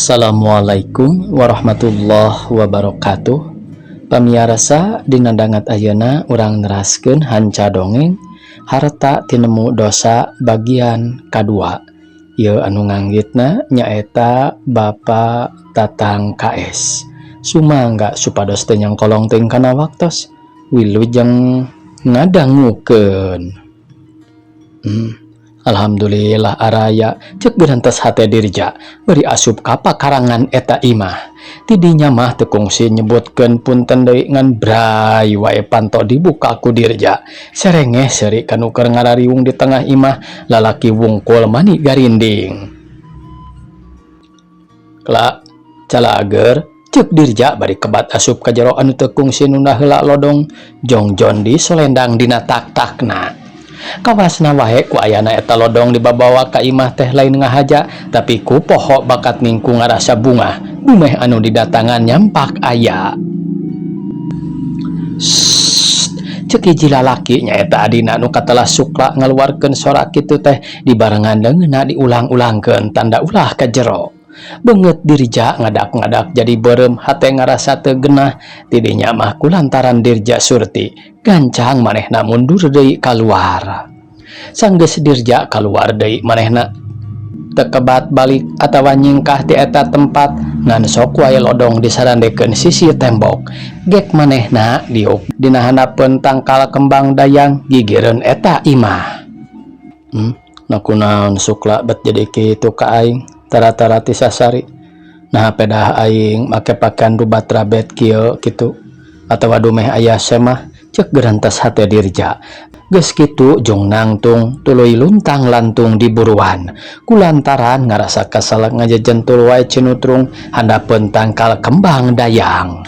Assalamualaikum warahmatullahi wabarakatuh. Pamiarsa dina dangat ayeuna urang neraskeun hanca dongeng Harta Tinemu Dosa bagian kadua. Ieu anu nganggitna nyaeta Bapak Tatang KS. Sumangga supados teu nyangkolong teuing kana waktos. Wilujeng ngadangukeun. Alhamdulillah araya, cek gerantes hate Dirja bari asup ka pakarangan eta imah. Tidinya mah teu kungsi nyebutkeun punten deui ngan bray wae panto dibuka ku Dirja. Serengeh seuri ka nu keur ngarariung di tengah imah, lalaki wungkul mani garinding. Kla, calager, cek Dirja bari kebat asup ka jero anu teu kungsi nunda heula lodong jongjon di solendang dina tak-takna. Kawasna wae ku ayana eta lodong dibabawa ka imah teh lain ngahaja, tapi ku poho bakat ningku ngarasa bungah dumeh anu didatangan nyampak aya. Sst, cek hiji lalaki nyaeta adina nu katelah Sukla ngaluarkeun sora kitu teh dibarengan leungeunna diulang-ulangkeun tanda ulah ka jero. Beungeut Dirja ngadak-ngadak jadi beureum, hate ngarasa teu genah. Tidinya mah kulantaran Dirja surti gancang manehna mundur deui kaluar. Sanggeus Dirja kaluar deui manehna teu kebat balik atawa nyingkah ti eta tempat, ngan sok wae lodong disarandekeun sisi tembok. Gek manehna diuk dina handapeun tangkal kembang dayang gigireun eta imah. Nah kunaon Sukla bet jadi kitu ka aing tara-tara ti sasari? Nah, pedah aing make pakaian rubat rabet kieu kitu atawa dumeh aya semah, cek gerantes hate Dirja. Geus kitu jong nangtung tuluy luntang lantung di buruan kulantaran ngarasa kesel ngajejentul wae cinutrung handapeun tangkal kembang dayang.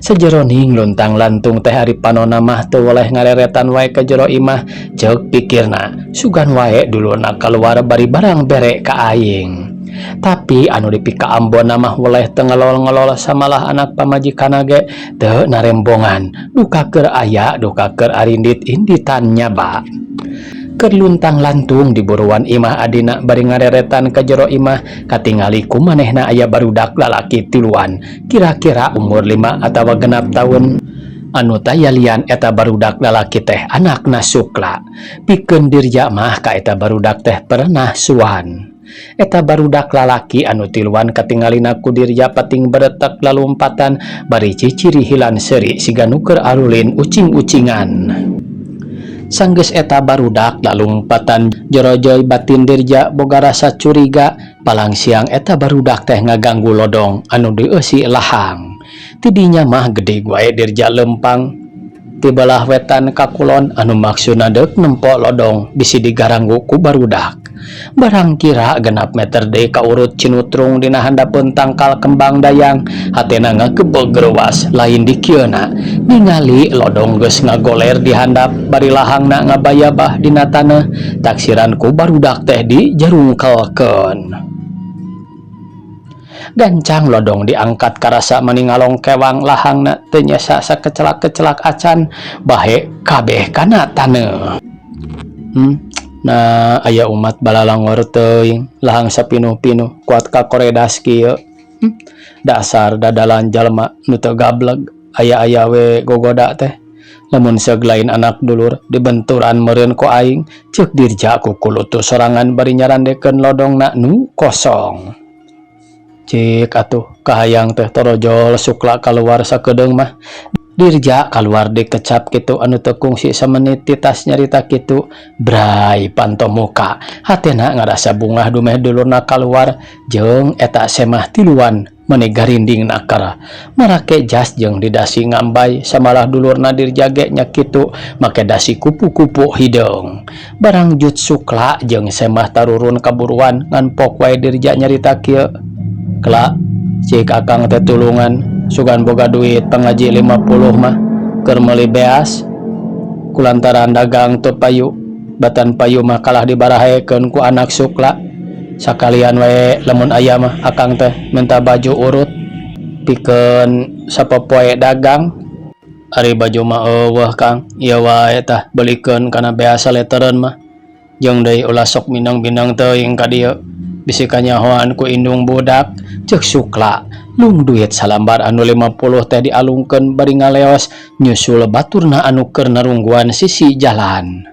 Sajeroning luntang lantung teh ari panona mah teu weleh ngareretan wae ka jero imah, ceuk pikirna, sugan wae dulurna kaluar bari barang bere ka aing. Tapi anu dipikaambona mah weleh teu ngelol-ngelol, samalah anak pamajikanna ge teu narembongan, duka keur aya duka keur arindit-inditan nyaba. Keur luntang lantung di buruan imah adina bari ngareretan ka jero imah, katingali ku manehna aya barudak lalaki tiluan, kira-kira umur 5 atawa 6 tahun. Anu taya lian eta barudak lalaki teh anakna Sukla. Pikeun Dirja mah ka eta barudak teh pernah suan. Eta barudak lalaki anu tiluan katingalina ku Dirja pating beretek lalumpatan bari cicirihilan seuri siga nu keur arulin ucing-ucingan. Sanggeus eta barudak lalumpatan jorojoy, batin Dirja boga rasa curiga, palang siang eta barudak teh ngaganggu lodong anu dieusi lahang. Tidinya mah gede wae Dirja lempang ti belah wetan ka kulon anu maksudna deuk nempo lodong bisi digaranggu ku barudak. Barang kira 6 meter deui kaurut cinutrung dina handapeun tangkal kembang dayang, hatena ngagebeg reuwas lain dikieuna ningali lodong geus ngagoler di handap bari lahangna ngabayabah dina taneuh, taksiran ku barudak teh dijarungkelkeun. Gancang lodong diangkat, karasa mani ngalongkewang lahangna teu nyesa sakecelak-kecelak acan, bahe kabeh kana taneuh. Nah, aya umat balalangor teuing, lahang sapinuh-pinuh kuat kakoredas kieu. Dasar dadalan jalma nu teu gableg, aya-aya we gogoda teh. Lamun seug lain anak dulur dibenturan meureun ku aing, ceuk Dirja kukulutu sorangan bari nyarandekeun lodongna nu kosong. Cik atuh kahayang teh torojol Sukla kaluar sakedeung mah. Dirja kaluar dikecap kitu anu teu kungsi samenit titas nyarita kitu, bray panto muka, hatena ngarasa bungah dumeh dulurna kaluar jeung eta semah tiluan meni garinding naker marake jas jeung didasi ngambay, samalah dulurna Dirja ge nya kitu make dasi kupu-kupu hideung. Barang jut Sukla jeung semah tarurun kaburuan, ngan pok wae Dirja nyarita kieu, "Kla, cik akang teh tulungan, sugan boga duit pangaji 50 mah keur meuli beas kulantaran dagang teu payu, batan payu mah kalah dibarahekeun ku anak Sukla. Sakalian we lamun aya mah akang teh minta baju urut pikeun sapopoe dagang." "Ari baju mah euweuh, Kang. Ieu wae tah, belikeun kana beas saletereun mah. Jeung deui ulah sok mindeng-mindeng teuing ka dieu. Bisi kanyahoan ku indung budak, cek Sukla. Lung duit salambar anu 50 teh dialungkeun bari ngaleos nyusul baturna anu keur narungguan sisi jalan.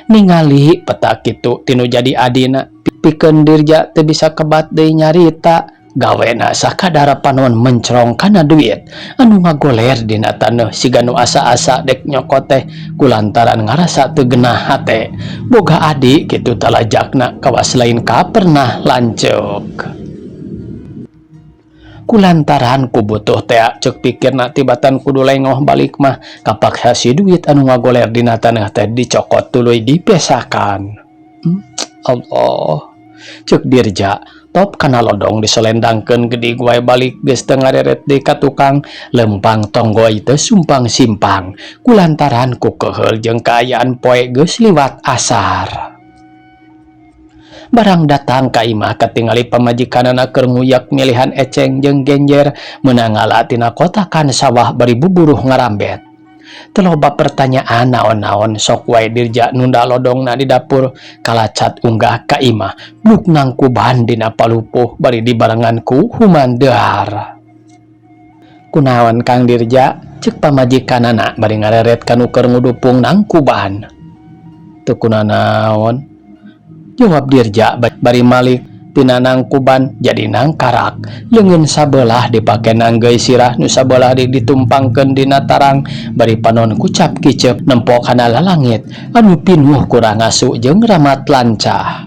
Ningali peta kitu tinu jadi adina, pikeun Dirja teu bisa kebat deui nyarita. Gawena sakadar panon mencrong kana duit anu ngagoler dina taneuh siga nu asa-asa dek nyokot teh kulantaran ngarasa teu genah hate. Boga adi kitu talajakna kawas lain ka pernah lanceuk. Kulantaran ku butuh tea cek pikirna tibatan kudu lengoh balik mah kapaksa si duit anu ngagoler dina taneuh teh dicokot tuluy dipesakan. Allah, cek Dirja, top kana lodong disolendangkeun gedig wae balik geus teu ngareret deui ka tukang lempang tonggoy teu sumpang simpang kulantaran ku keheul jeung kaayaan poe geus liwat asar. Barang datang ka imah katingali pamajikanana keur nguyak milihan eceng jeung genjer meunang ngala tina kotakan sawah bari buburuh ngarambet. Teu loba pertanyaan naon-naon sok wae Dirja nunda lodongna di dapur kalacat unggah ka imah bluk nangkuban dina palupuh bari dibarengan ku humandar. Kunaon Kang Dirja? Cek pamajikanana bari ngareret ka nu keur ngudupung nangkuban. Teu kunanaon, jawab Dirja bari malik tina nangkuban jadi nangkarak. Leungeun sabelah dipake nanggeuy sirah nu sabelah deui ditumpangkeun dina tarang bari panon kucap kicep nempo kana lalangit anu pinuh ku rangasu jeung ramat lancah.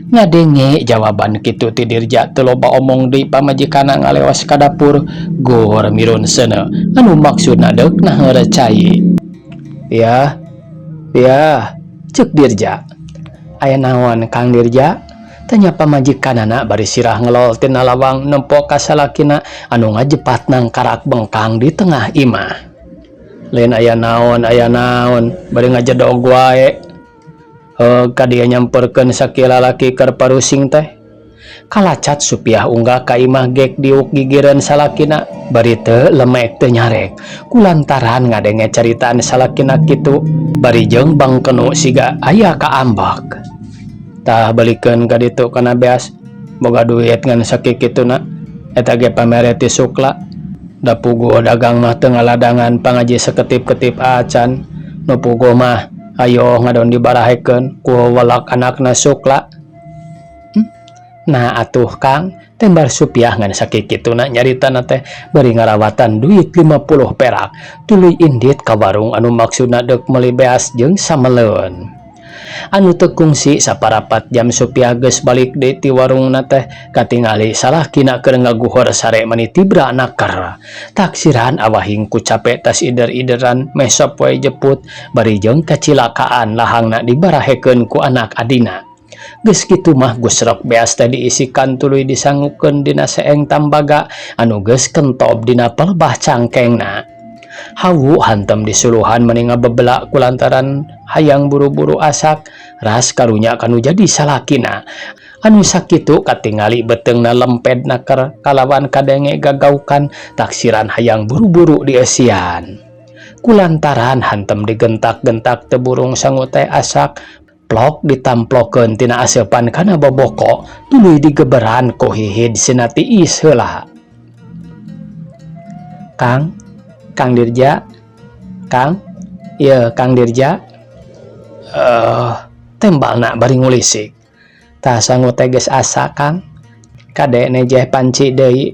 Ngadenge jawaban kitu ti Dirja teu loba omong deui pamajikanna ngaleos ka dapur gor mirun seuneu anu maksudna deuk naheur cai. Piah, piah, cek Dirja. Aya naon Kang Dirja? Tanya pamajikanana bari sirah ngelol tina lawang nempo ka salakina anu ngajepat nangkarak bengkang di tengah imah. Lain aya naon, aya naon, bari ngajedog wae. Heug ka dieu nyamperkeun sakila lalaki keur parusing teh. Kalacat Supiah unggah ka imah gek diuk gigireun salakina bari teu lemek teu nyarek kulantaran ngadenge caritaan salakina kitu bari jeung bangkenu siga aya kaambek. Tah balikeun ka ditu kana beas boga duit ngan sakikituna eta ge pamere ti Sukla. Da puguh dagang mah teu ngaladangan pangaji seketip-ketip acan nu puguh mah ayo ngadon dibarahekeun ku welak anakna Sukla. Nah atuh Kang, tembar Supiah ngan sakikituna nyaritana teh bari ngarawatan duit 50 perak tuluy indit ka warung anu maksudna deuk meuli beas jeung sameleun. Anu teu kungsi saparapat jam Supiah geus balik deui ti warungna teh katingali salakina keur ngaguhor sare mani tibra naker. Taksiran awahing ku cape tas ider-ideran meh sapoe jeput bari jeung kacilakaan lahangna dibarahekeun ku anak adina. Geus kitu mah gusrok beas teh diisikan tuluy disangukeun dina seeng tambaga anu geus kentob dina palebah cangkengna. Hawu hantem disuluhan mani ngabebela kulantaran hayang buru-buru asak ras karunya kanu jadi salakina. Anu sakitu katingali beuteungna lemped naker kalawan kadenge gagaukan taksiran hayang buru-buru dieusian. Kulantaran hantem digentak-gentak teu burung sangu teh asak plok ditamplokeun tina aseupan kana boboko tuluy digeberan ku hihid sina tiis heula. Kang, Kang Dirja, Kang, ieu Kang Dirja. Tembalna bari ngulisik. Tah sangu teh geus asa Kang. Kade nejeh panci deui.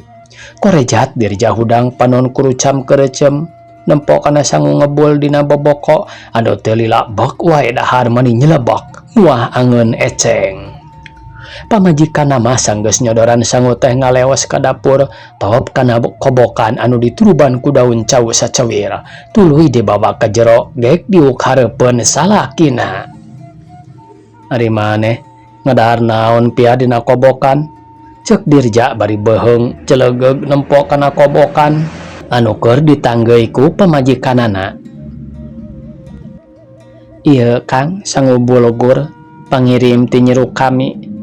Korejat Dirja hudang panon kurucam kerecem nempo kana sangu ngebul dina boboko anu teu lila bek wae dahar mani nyelebok muah angeun eceng. Pamajikanna mah sanggeus nyodoran sangu teh ngaleos ka dapur top kana kobokan anu dituruban ku daun cau sacawir tuluy dibawa ka jero gek diuk hareupeun salakina. Ari maneh ngadahar naon pia dina kobokan? Cek Dirja bari beuheung celegeug nempo kana kobokan anu keur ditanggeui ku pamajikanana. Ieu Kang sangu bulugur pangirim ti nyiru kami.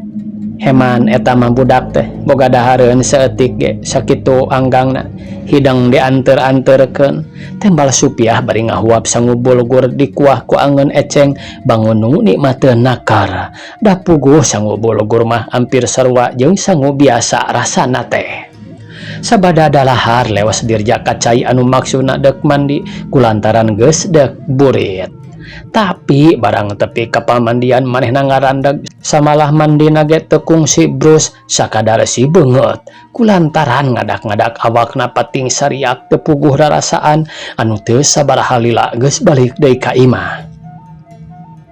Heman eta mah budak teh boga dahareun saeutik ge sakitu anggangna hidang dianteur-anteurkeun tembal Supiah bari ngahuap sangu bulgur dikuah ku angeun eceng bangun nu nikmateun nakar da puguh sangu bulgur mah ampir sarua jeung sangu biasa rasana teh. Sabada dalahar lewas Dirja ka cai anu maksudna deuk mandi kulantaran geus deuk burit. Tapi barang tepi ka pamandian manehna ngarandag samalah mandina ge teu kungsi brus sakadar si beungeut kulantaran ngadak-ngadak awakna pating sariak teu puguh rarasaan anu teu sabaraha lila geus balik deui ka imah.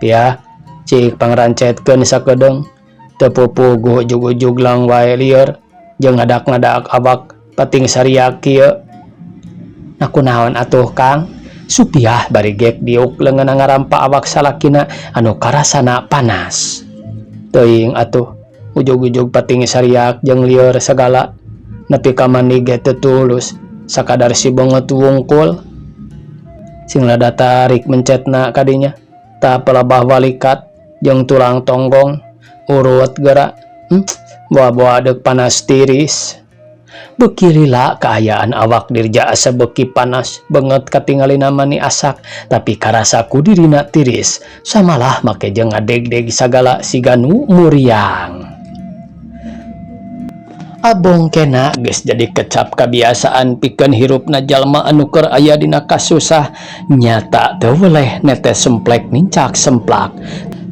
Piah cik pangrancetkeun sakedeung teu pupuguh ujug-ujug lang wae lieur jeung ngadak-ngadak awak pating sariak kieu. Nah kunaon atuh Kang? Supiah bari gek diuk leungeunna ngarampa awak salakina anu karasana panas. Teuing atuh ujug-ujug pating sariak jeung lieur sagala nepi ka mandi ge teu tulus sakadar si beungeut wungkul. Sing lada tarik mencetna kadinya tah pelabah walikat jeung tulang tonggong urut geura boa-boa deuk panas tiris. Beuki lila kaayaan awak Dirja asa beuki panas beungeut katingalina mani asak tapi karasa ku dirina tiris samalah make jeung ngadegdeg sagala siga nu muriang. Abongkena geus jadi kecap kabiasaan pikeun hirupna jalma anu keur aya dina kasusah nyata teu weleh netes semplek nincak semplak.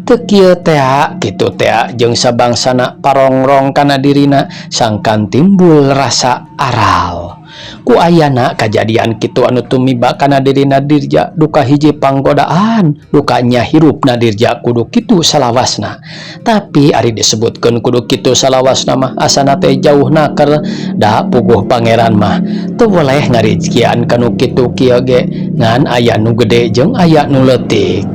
Teu kieu tea kitu tea jeung sabangsana parongrong kana dirina sangkan timbul rasa aral. Ku ayana kajadian kitu anu tumiba kana dirina Dirja duka hiji panggodaan duka nya hirupna Dirja kudu kitu salawasna. Tapi ari disebutkeun kudu kitu salawasna mah asana teh jauh naker da puguh pangeran mah teu weleh ngarijkian kanu kitu kieu ge ngan aya nu gede jeung aya nu leutik.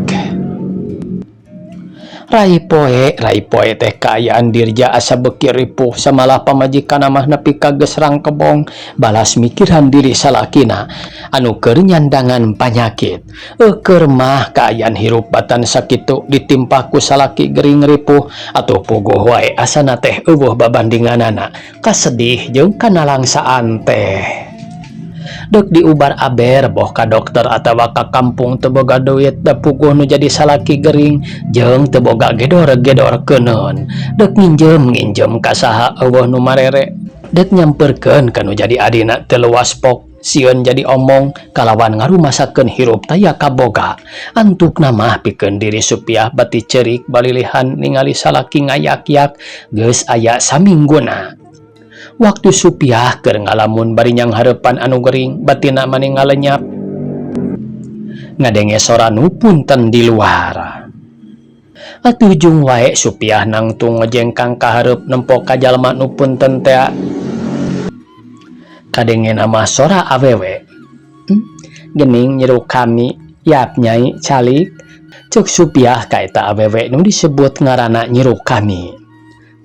Rai poe rai poe teh kaayaan Dirja asa beuki ripuh samalah pamajikanna mah nepi ka geus rangkebong balas mikiran diri salakina anu keur nyandangan panyakit. Eukeur mah kaayaan hirup batan sakitu ditimpah ku salaki gering ripuh atuh puguh wae asana teh eueuh babandinganana kasedih jeung kanalangsaan teh. Deuk diubar aber boh ka dokter atawa ka kampung teu boga duit da puguh nu jadi salaki gering jeung teu boga gedor-gedor keuneun. Deuk nginjem-nginjem ka saha eueuh nu marere. Deuk nyamperkeun ka nu jadi adina teu luas pok sieun jadi omong kalawan ngarumasakeun hirup taya kaboga. Antukna mah pikeun diri Supiah bati ceurik balilihan ningali salaki ngayak-yak geus aya samingguna. Waktu Supiah keur ngalamun bari nyanghareupan anu gering batina mani ngalenyap ngadenge sora nu punten di luar. Atuh jung wae Supiah nangtung ngejengkang ka hareup nempo ka jalma nu punten tea. Kadengena mah sora awewe. Gening nyiru kami yap nyai calik ceuk Supiah ka eta awewe nu disebut ngaranna nyiru kami.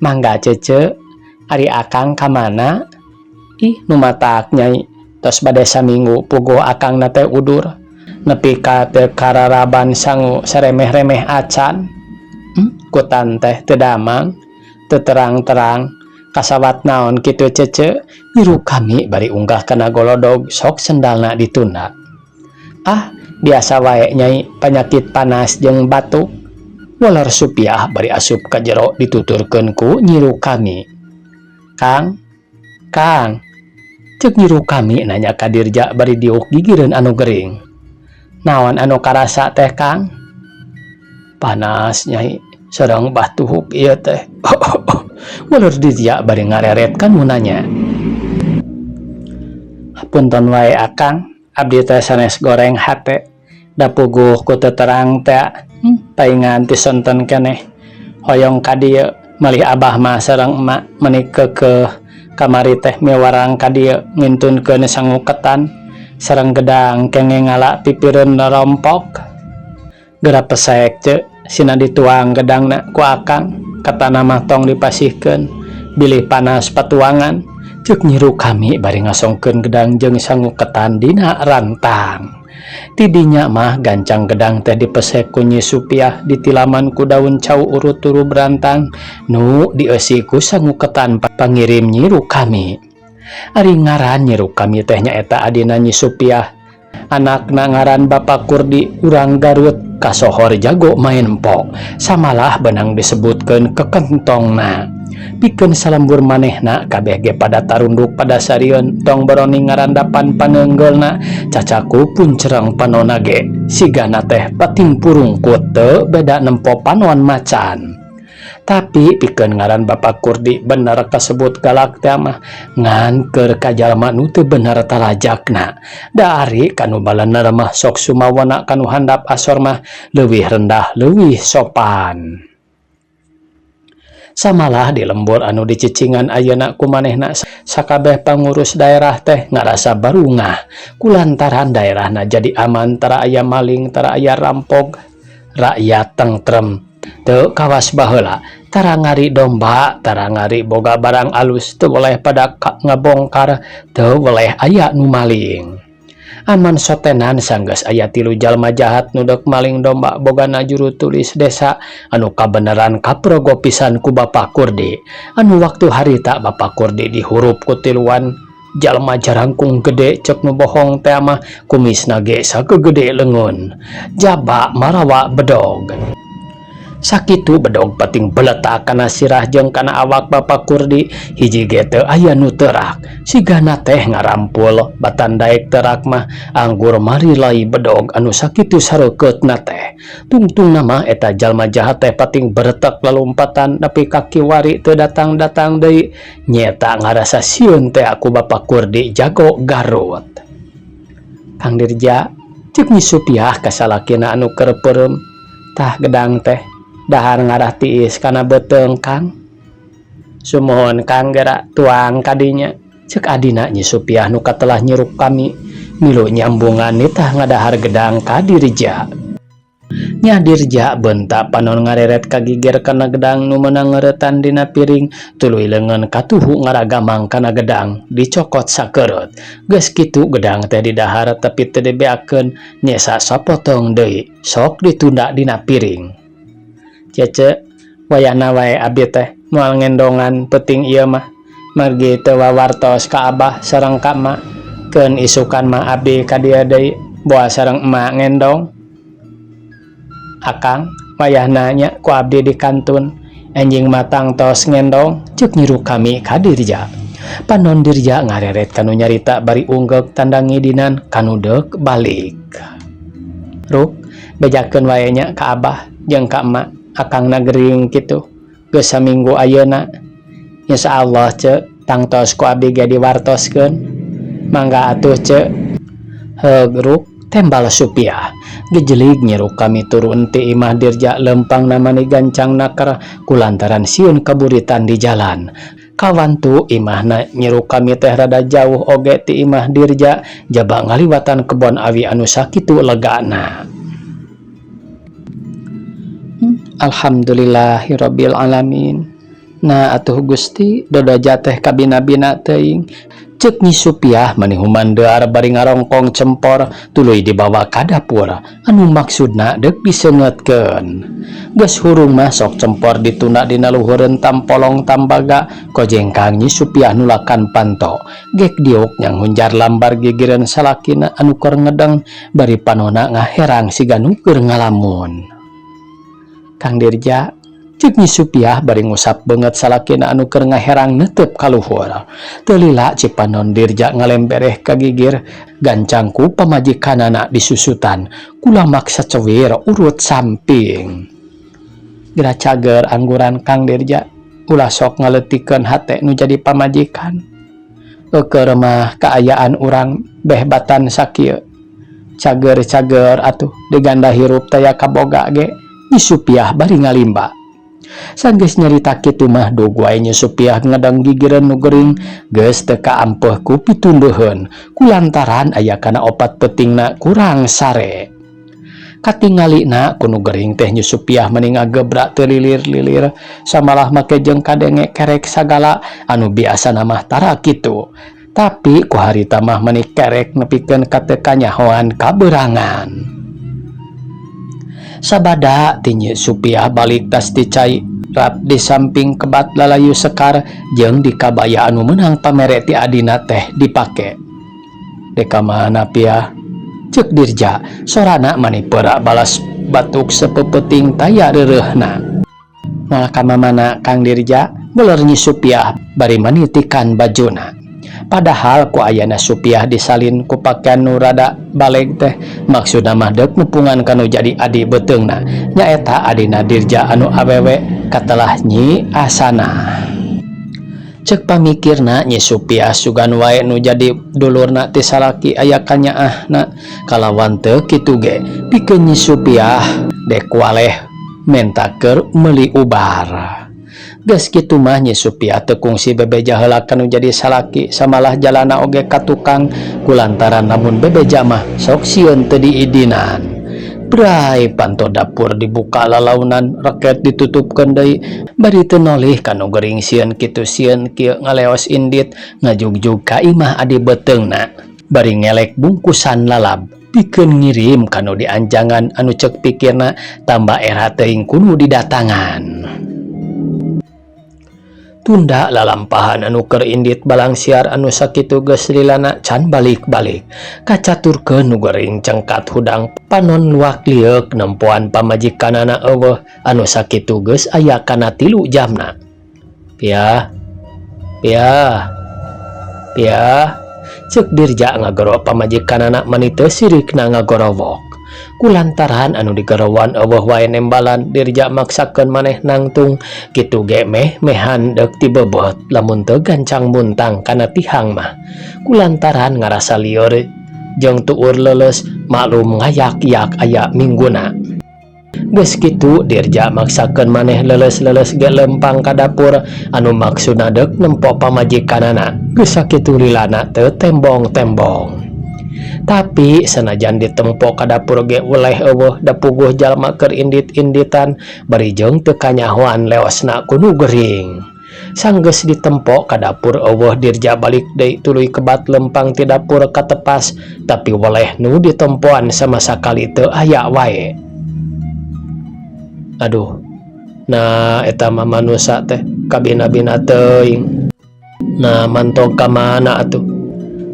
Mangga cece ari akang ka mana? Ih nu matak nyai tos bade saminggu puguh akangna teh udur nepi ka teu kararaban sangu saremeh-remeh acan. Kutan teh teu damang teu terang-terang kasawat naon kitu cece nyiru kami bari unggah kana golodog sok sendalna ditunda. Ah biasa wae nyai panyakit panas jeung batuk. Waler Supiah bari asup ka jero dituturkeun ku nyiru kami. Kang, Kang, ceuk nyiru kami nanya ka Dirja bari diuk gigireun anu gering. Naon anu karasa teh Kang? Panas nyai, sareng batuhuk ieu teh. Waler Dirja bari ngareret kan nu nanya. Punten wae akang, abdi teh sanes goreng hate. Da puguh ku teu terang teh, paingan ti sonten keneh. Hoyong ka dieu malih abah mah sareng emak meuni keukeuh kamari teh miwarang ka dieu ngintunkeun sangu ketan sareng gedang kengeng ngala pipireun rompok. Geura pesek ceu sina dituang gedangna ku akang katana mah tong dipasihkeun bilih panas patuangan ceuk nyiru kami bari ngasongkeun gedang jeung sangu ketan dina rantang. Ti dinya mah gancang gedang teh dipesek ku Nyi Supiah ditilaman ku daun cau urut turu berantang nu dieusi ku sangu ketan pangirim Nyi Rukami. Ari ngaran Nyi Rukami teh nyaeta adina Nyi Supiah. Anakna ngaran Bapak Kurdi urang Garut kasohor jago maen empok samalah beunang disebutkeun kekentongna. Pikeun salembur manehna kabeh ge pada tarunduk pada sarieun tong boroni ngarandapan paneunggeulna cacaku puncereng panonna ge sigana teh pating purungkut teu beda nempo panon macan. Tapi pikeun ngaran Bapak Kurdi bener kasebut galak teh mah ngan keur ka jalma nu teu bener talajakna. Da ari kanu balener mah sok sumawana kanu handap asor mah leuwih rendah leuwih sopan. Samalah di lembur anu dicicingan ayeuna ku manehna sakabeh pangurus daerah teh ngarasa barungah kulantaran daerahna jadi aman tara aya maling tara aya rampok rakyat tentrem teu kawas baheula tara ngari domba tara ngari boga barang alus teu weleh pada ngabongkar teu weleh aya nu maling. Aman sotenan sanggeus aya tilu jalma jahat nu deuk maling domba bogana juru tulis desa anu kabeneran kaprogo pisan ku Bapak Kurdi. Anu waktu harita Bapak Kurdi dihurup ku tiluan jalma jarangkung gede cek nu bohong teh mah kumisna ge sagegede leungeun. Jaba marawa bedog. Sakitu bedog pating beletak kana sirah jeung kana awak Bapak Kurdi hiji ge teu aya nu teurak sigana teh ngarampul batan daek teurak mah anggur marilai bedog anu sakitu sareukeutna teh tungtungna mah eta jalma jahat teh pating beretek lalumpatan nepi ka kiwari teu datang-datang deui nyeta ngarasa sieun teh ku Bapak Kurdi jago Garut. Kang Dirja ceuk Nyi Supiah ka salakina anu keur peureum tah gedang teh dahar ngarah tiis kana beuteung Kang. Sumuhun Kang gera tuang kadinya cek adina Nyi Supiah nu katelah Nyi Rukami milu nyambungan nitah ngadahar gedang ka Dirja. Nya Dirja bentak panon ngareret kagigir kana gedang nu meunang ngeuretan dina piring tuluy leungeun katuhu ngaragamang kana gedang dicokot sakereut. Geus kitu gedang teh didahar tapi teu dibeakeun nyesa sapotong deui sok ditunda dina piring. Cece wayahna wae abdi teh moal ngendongan peuting ieu mah margi teu wawartos ka abah sareng ka emak keun isukan mah abdi ka dieu deui boa sareng emak ngendong. Akang wayahna nya ku abdi dikantun enjing mah tangtos ngendong ceuk Nyi Rukami ka Dirja. Panon Dirja ngareret kanu nyarita bari unggeuk tanda ngidinan kanu deuk balik. Ruk bejakeun wae nya ka abah jeung ka emak akangna gering kitu geus saminggu ayeuna. Insyaallah ce tangtos ku abdi ge diwartoskeun mangga atuh ce. Heug Ruk tembal Supiah. Gejelig Nyi Rukami turun ti imah Dirja lempangna mani gancang naker kulantaran sieun kaburitan di jalan. Kawantu imahna Nyi Rukami teh rada jauh oge ti imah Dirja jaba ngaliwatan kebon awi anu sakitu legana. Alhamdulillahirabbil alamin. Nah atuh Gusti dodoja teh kabina-bina teuing ceuk Nyi Supiah mani humandear bari ngarongkong cempor tuluy dibawa ka dapur anu maksudna deuk diseungeutkeun. Geus hurung mah sok cempor ditunda dina luhureun tampolong tambaga kojengkang Nyi Supiah nulakan panto gek diuk nyanghunjar lambar gigireun salakina anu keur ngedeng bari panona ngaherang siga nu keur ngalamun. Kang Dirja ceuk Nyi Supiah bari ngusap beungeut salakina anu keur ngaherang neuteub ka luhur. Teu lila cipanon Dirja ngalembereh ka gigir gancang ku pamajikanana disusutan kulamak sacewir urut samping. Geura cager angguran Kang Dirja ulah sok ngaleutikeun hate nu jadi pamajikan. Eukeun mah kaayaan urang beh batan sakieu. Cager-cager atuh diganda hirup taya kaboga ge Nyi Supiah bari ngalimba. Sanggeus nyarita kitu mah dug wae Nyi Supiah ngedeng gigireun nu gering geus teu kaampeuh ku pitundeuheun kulantaran aya kana opat peutingna kurang sare. Katingalina ku nu gering teh Nyi Supiah meni ngagebrak teu lilir-lilir samalah make jeung kadenge kerek sagala anu biasana mah tara kitu. Tapi ku harita mah meuni kerek nepikeun ka teu kanyahoan kabeurangan. Sabada ti Nyi Supiah balik tas ti cai rap di samping kebat lalayu sekar jeung di kabaya anu meunang pamere ti adina teh dipake. Dek ka mana Piah? Ceuk Dirja, sorana mani peura balas batuk sapeupeting taya reureuhna. Moal ka mamana Kang Dirja? Geler Nyi Supiah bari manitikan bajuna. Padahal ku ayana Supiah disalin ku pakean nu rada baleg teh maksudna mah deuk nepungan ka nu jadi adi beuteungna nyaeta adina Dirja anu awewe katelah Nyi Asanah. Ceuk pamikirna Nyi Supiah sugan wae nu jadi dulurna ti salaki aya kanyaahna kalawan teu kitu ge pikeun Nyi Supiah dek waleh menta keur meuli ubar. Geus kitu mah Nyi Supiah teu kungsi bebeja heula ka nu jadi salaki samalah jalana oge ka tukang kulantaran lamun bebeja mah sok sieun teu diidinan. Bray panto dapur dibuka lalaunan reket ditutupkeun deui bari teu nolih ka nu gering sieun kitu sieun kieu ngaleos indit ngajugjug ka imah adi beuteungna bari ngelek bungkusan lalab pikeun ngirim ka nu dianjangan anu ceuk pikirna tambah era teuing ku nu didatangan. Tunda lalampahan anu keur indit balangsiar anu sakitu geus lilana can balik-balik. Kacaturkeun nu gering cengkat hudang panon luak lieuk nempoan pamajikanana eueuh anu sakitu geus aya kana tilu jamna. Piah, piah, piah, ceuk Dirja ngagero pamajikanana mani teu sirikna ngagorowok. Kulantaran anu digerowan eueuh wae nembalan Dirja maksakeun maneh nangtung kitu ge meh mehan deuk tibeubeut lamun teu gancang muntang kana tihang mah. Kulantaran ngarasa lieur jeung tuur leuleus maklum ngayak-yak aya mingguna. Geus kitu Dirja maksakeun maneh leuleus-leuleus ge leumpang ka dapur anu maksudna deuk nempo pamajikanana geus sakitu lilana teu tembong-tembong. Tapi sanajan ditempo ka dapur ge weleh eueuh da puguh jalma keur indit-inditan bari jeung teu kanyahoan leosna ku nu gering. Sanggeus ditempo ka dapur eueuh Dirja balik deui tuluy kebat lempang ti dapur ka tepas tapi weleh nu ditempoan sama sakali teu aya wae. Aduh, nah eta mah manusa teh kabina-bina teuing. Nah mantog ka mana atuh?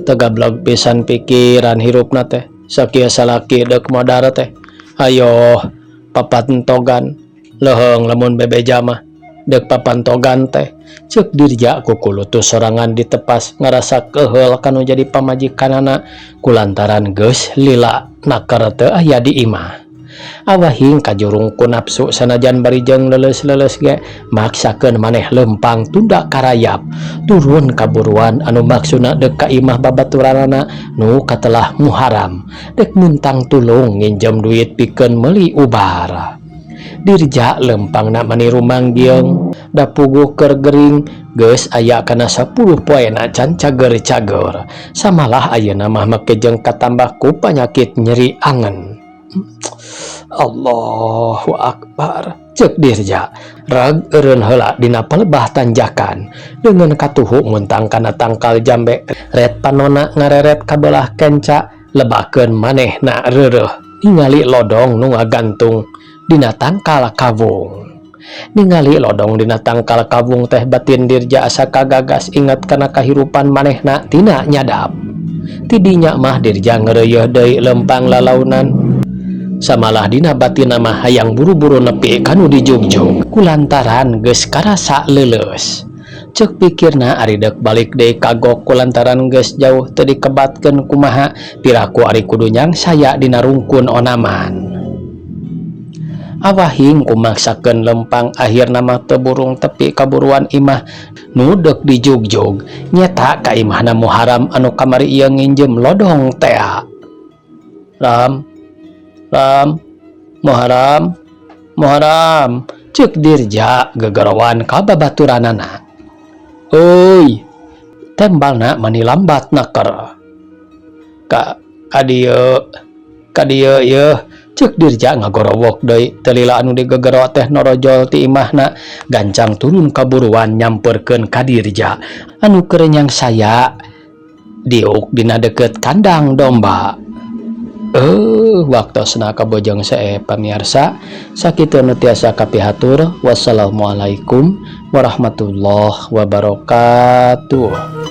Teu gableg pisan pikiran hirupna teh sakieu salaki deuk modar teh. Ayoh papantogan leuheung lamun bebeja mah deuk papantogan teh. Ceuk Dirja kukulutus sorangan ditepas ngarasa keuheul kanu jadi pamajikanana kulantaran geus lila naker teu aya di imah. Awahing kajurung ku napsu sanajan bari jeung leuleus-leuleus ge maksakeun maneh leumpang tunda karayap turun kaburuan anu maksudna deuk ka imah babaturanana nu katelah Muharam dek muntang tulung nginjem duit pikeun meuli ubar. Dirja leumpangna mani rumanggiung da puguh keur gering geus aya kana 10 poena can cager-cager samalah ayeuna mah make jeung katambah ku panyakit nyeri angen. Allahu Akbar ceuk Dirja rag eureun heula dina palebah tanjakan deungeun katuhu muntang kana tangkal jambe ret panona ngareret ka beulah kenca lebakeun manehna reureuh ningali lodong nu ngagantung dina tangkal kawung. Ningali lodong dina tangkal kawung teh batin Dirja asa kagagas inget kana kahirupan manehna tina nyadap. Tidinya mah Dirja ngeureuyeuh deui leumpang lalaunan. Samalah dina batinna mah hayang buru-buru nepi ka nu dijugjug kulantaran geus karasa leuleus. Ceuk pikirna ari deuk balik deui kagok kulantaran geus jauh teu dikebatkeun kumaha piraku ari kudu nyangsaya dina rungkun onaman. Awahing kumaksakeun lempang akhirna mah teu burung tepi kaburuan imah nu deuk dijugjug nyeta ka imahna Muharam anu kamari ieu nginjem lodong tea. Ram, Ram, Muharam, Muharam, ceuk Dirja gegerowan ka babaturanana. Euy, tembalna mani lambat naker. Ka ka dieu, ka dieu yeuh, ceuk Dirja ngagorowok deui teu lila anu digegero teh norojol ti imahna gancang turun kaburuan nyamperkeun ka Dirja anu keur nyangsaya Diuk dina deukeut kandang domba. Waktosna kabojong seep, pamiarsa. Sakitu nu tiasa kapihatur. Wassalamualaikum warahmatullahi wabarakatuh.